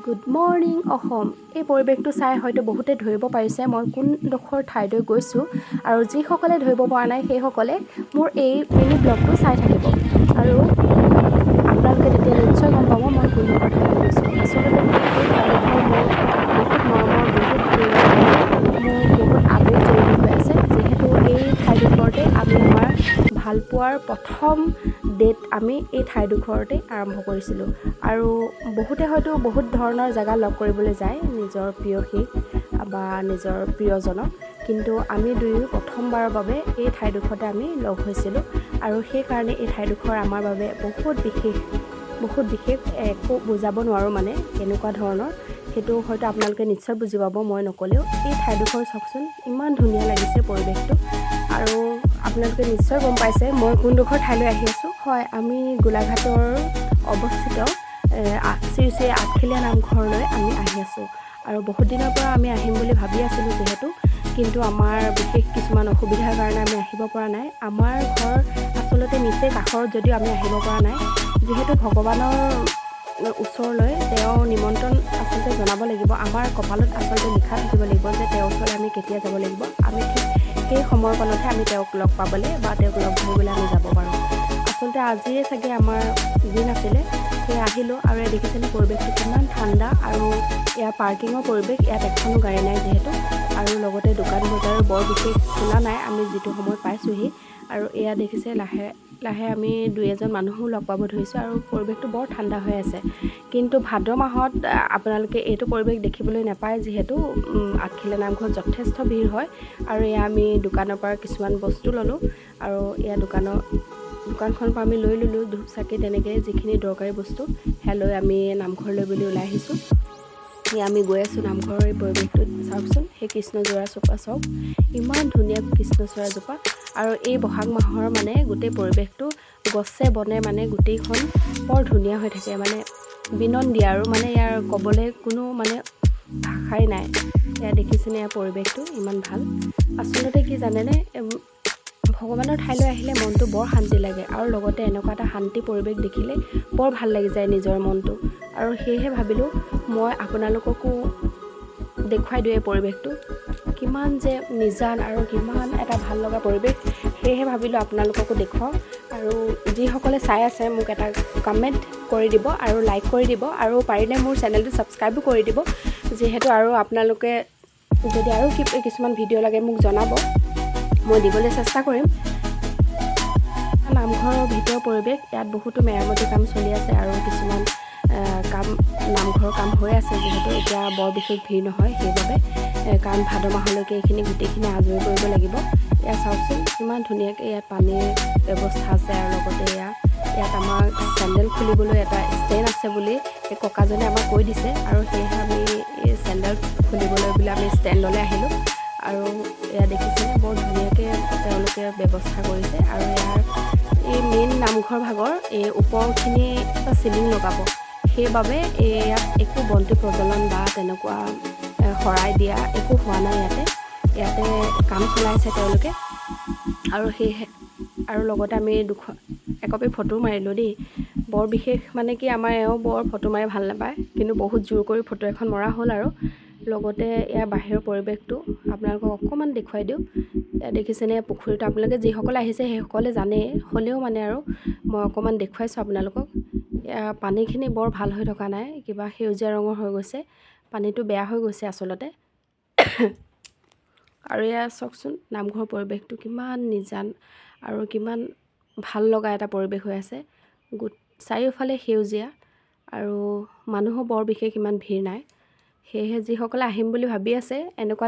Good morning Assam. এই পৰিৱেশটো চাই হয়তো বহুতে ধৰিব পাৰিছে মই কোনডোখৰ ঠাইলৈ গৈছোঁ আৰু যিসকলে ধৰিব পৰা নাই, সেইসকলে মোৰ এই মিনি ব্লগটো চাই থাকিব আৰু আপোনালোকে তেতিয়া নিশ্চয় গম পাব মই কোনডোখৰ ঠাইলৈ গৈছোঁ। আচলতে এই ঠাইডোখৰ মোৰ বহুত মৰমৰ, বহুত প্ৰিয় আৰু মোৰ বহুত আৱেগ জড়িত হৈ আছে, যিহেতু এই ঠাইডোখৰতে আমি আমাৰ ভালপোৱাৰ প্ৰথম ডেট আমি এই ঠাইডোখৰতে আৰম্ভ কৰিছিলোঁ। আৰু বহুতে হয়তো বহুত ধৰণৰ জেগা লগ কৰিবলৈ যায় নিজৰ প্ৰেয়সীক বা নিজৰ প্ৰিয়জনক, কিন্তু আমি দুয়ো প্ৰথমবাৰৰ বাবে এই ঠাইডোখৰতে আমি লগ হৈছিলোঁ আৰু সেইকাৰণে এই ঠাইডোখৰ আমাৰ বাবে বহুত বিশেষ, বহুত বিশেষ। একো বুজাব নোৱাৰোঁ মানে কেনেকুৱা ধৰণৰ, সেইটো হয়তো আপোনালোকে নিশ্চয় বুজি পাব মই নক'লেও। এই ঠাইডোখৰ চাওকচোন, ইমান ধুনীয়া লাগিছে পৰিৱেশটো আৰু আপোনালোকে নিশ্চয় গম পাইছে মই কোনডোখৰ ঠাইলৈ আহি আছোঁ। হয়, আমি গোলাঘাটৰ অৱস্থিত শ্ৰী শ্ৰী আঠখেলীয়া নামঘৰলৈ আমি আহি আছোঁ আৰু বহুত দিনৰ পৰা আমি আহিম বুলি ভাবি আছিলোঁ যিহেতু, কিন্তু আমাৰ বিশেষ কিছুমান অসুবিধাৰ কাৰণে আমি আহিব পৰা নাই। আমাৰ ঘৰ আচলতে নিচেই কাষৰত যদিও আমি আহিব পৰা নাই, যিহেতু ভগৱানৰ ওচৰলৈ তেওঁ নিমন্ত্ৰণ আচলতে জনাব লাগিব। আমাৰ কপালত আচলতে লিখা থাকিব লাগিব যে তেওঁৰ ওচৰলৈ আমি কেতিয়া যাব লাগিব। আমি ঠিক সেই সময়কণতহে আমি তেওঁক লগ পাবলৈ বা তেওঁক লগ ধৰিবলৈ আমি যাব পাৰোঁ। আচলতে আজিয়ে চাগে আমাৰ দিন আছিলে, সেয়ে আহিলোঁ। আৰু ইয়াত দেখিছেনে পৰিৱেশটো কিমান ঠাণ্ডা আৰু ইয়াৰ পাৰ্কিঙৰ পৰিৱেশ, ইয়াত এখনো গাড়ী নাই যিহেতু আৰু লগতে দোকান বজাৰো বৰ বিশেষ খোলা নাই আমি যিটো সময়ত পাইছোঁহি। আৰু এয়া দেখিছে, লাহে লাহে আমি দুই এজন মানুহো লগ পাব ধৰিছোঁ আৰু পৰিৱেশটো বৰ ঠাণ্ডা হৈ আছে। কিন্তু ভাদ মাহত আপোনালোকে এইটো পৰিৱেশ দেখিবলৈ নাপায়, যিহেতু আঠখেলীয়া নামঘৰত যথেষ্ট ভিৰ হয়। আৰু এয়া আমি দোকানৰ পৰা কিছুমান বস্তু ল'লোঁ আৰু এয়া দোকানখনৰ পৰা আমি লৈ ল'লোঁ ধূপ, চাকি, তেনেকৈ যিখিনি দৰকাৰী বস্তু, সেয়া লৈ আমি নামঘৰলৈ বুলি ওলাই আহিছোঁ। সেয়া আমি গৈ আছোঁ নামঘৰৰ। এই পৰিৱেশটোত চাওকচোন, সেই কৃষ্ণচূড়াজোপা চাওক, ইমান ধুনীয়া কৃষ্ণচূড়াজোপা। আৰু এই বহাগ মাহৰ মানে গোটেই পৰিৱেশটো গছে বনে মানে গোটেইখন বৰ ধুনীয়া হৈ থাকে, মানে বিনন্দীয়া আৰু মানে ইয়াৰ ক'বলৈ কোনো মানে ভাষাই নাই। এয়া দেখিছেনে ইয়াৰ পৰিৱেশটো ইমান ভাল। আচলতে কি জানেনে, ভগৱানৰ ঠাইলৈ আহিলে মনটো বৰ শান্তি লাগে আৰু লগতে এনেকুৱা এটা শান্তি পৰিৱেশ দেখিলে বৰ ভাল লাগি যায় নিজৰ মনটো। আৰু সেয়েহে ভাবিলোঁ মই আপোনালোককো দেখুৱাই দিওঁ এই পৰিৱেশটো কিমান যে নিজান আৰু কিমান এটা ভাল লগা পৰিৱেশ। সেয়েহে ভাবিলোঁ আপোনালোককো দেখুৱাওঁ। আৰু যিসকলে চাই আছে, মোক এটা কমেণ্ট কৰি দিব আৰু লাইক কৰি দিব আৰু পাৰিলে মোৰ চেনেলটো ছাবস্ক্ৰাইবো কৰি দিব যিহেতু। আৰু আপোনালোকে যদি আৰু কিছুমান ভিডিঅ' লাগে, মোক জনাব, মই দিবলৈ চেষ্টা কৰিম। নামঘৰৰ ভিতৰৰ পৰিৱেশ, ইয়াত বহুতো মেৰামতি কাম চলি আছে আৰু কিছুমান কাম, নামঘৰৰ কাম হৈ আছে যিহেতু এতিয়া বৰ বিশেষ ভিৰ নহয় সেইবাবে, কাৰণ ভাদ মাহলৈকে এইখিনি গোটেইখিনি আজৰি কৰিব লাগিব। এয়া চাওকচোন, ইমান ধুনীয়াকৈ ইয়াত পানীৰ ব্যৱস্থা আছে আৰু লগতে এয়া ইয়াত আমাক চেণ্ডেল খুলিবলৈ এটা ষ্টেণ্ড আছে বুলি এই ককাজনে আমাক কৈ দিছে আৰু সেয়েহে আমি এই চেণ্ডেল খুলিবলৈ বুলি আমি ষ্টেণ্ডলৈ আহিলোঁ। আৰু এয়া দেখিছেনে, বৰ ধুনীয়াকৈ তেওঁলোকে ব্যৱস্থা কৰিছে। আৰু ইয়াৰ এই মেইন নামঘৰ ভাগৰ এই ওপৰখিনি এটা চিলিং লগাব, সেইবাবে এই ইয়াত একো বন্তি প্ৰজ্বলন বা তেনেকুৱা শৰাই দিয়া একো হোৱা নাই। ইয়াতে ইয়াতে কাম চলাইছে তেওঁলোকে। আৰু সেয়েহে আৰু লগতে আমি একপি ফটো মাৰিলোঁ দেই। বৰ বিশেষ মানে কি, আমাৰ এওঁ বৰ ফটো মাৰি ভাল নাপায়, কিন্তু বহুত জোৰ কৰি ফটো এখন মৰা হ'ল। আৰু লগতে ইয়াৰ বাহিৰৰ পৰিৱেশটো আপোনালোকক অকণমান দেখুৱাই দিওঁ। ইয়াত দেখিছেনে পুখুৰীটো? আপোনালোকে যিসকলে আহিছে সেইসকলে জানেই, হ'লেও মানে আৰু মই অকণমান দেখুৱাইছোঁ আপোনালোকক। ইয়াৰ পানীখিনি বৰ ভাল হৈ থকা নাই, কিবা সেউজীয়া ৰঙৰ হৈ গৈছে, পানীটো বেয়া হৈ গৈছে আচলতে। আৰু এয়া চাওকচোন, নামঘৰৰ পৰিৱেশটো কিমান নিজান আৰু কিমান ভাল লগা এটা পৰিৱেশ হৈ আছে। চাৰিওফালে সেউজীয়া আৰু মানুহো বৰ বিশেষ ইমান ভিৰ নাই। সেয়েহে যিসকলে আহিম বুলি ভাবি আছে, এনেকুৱা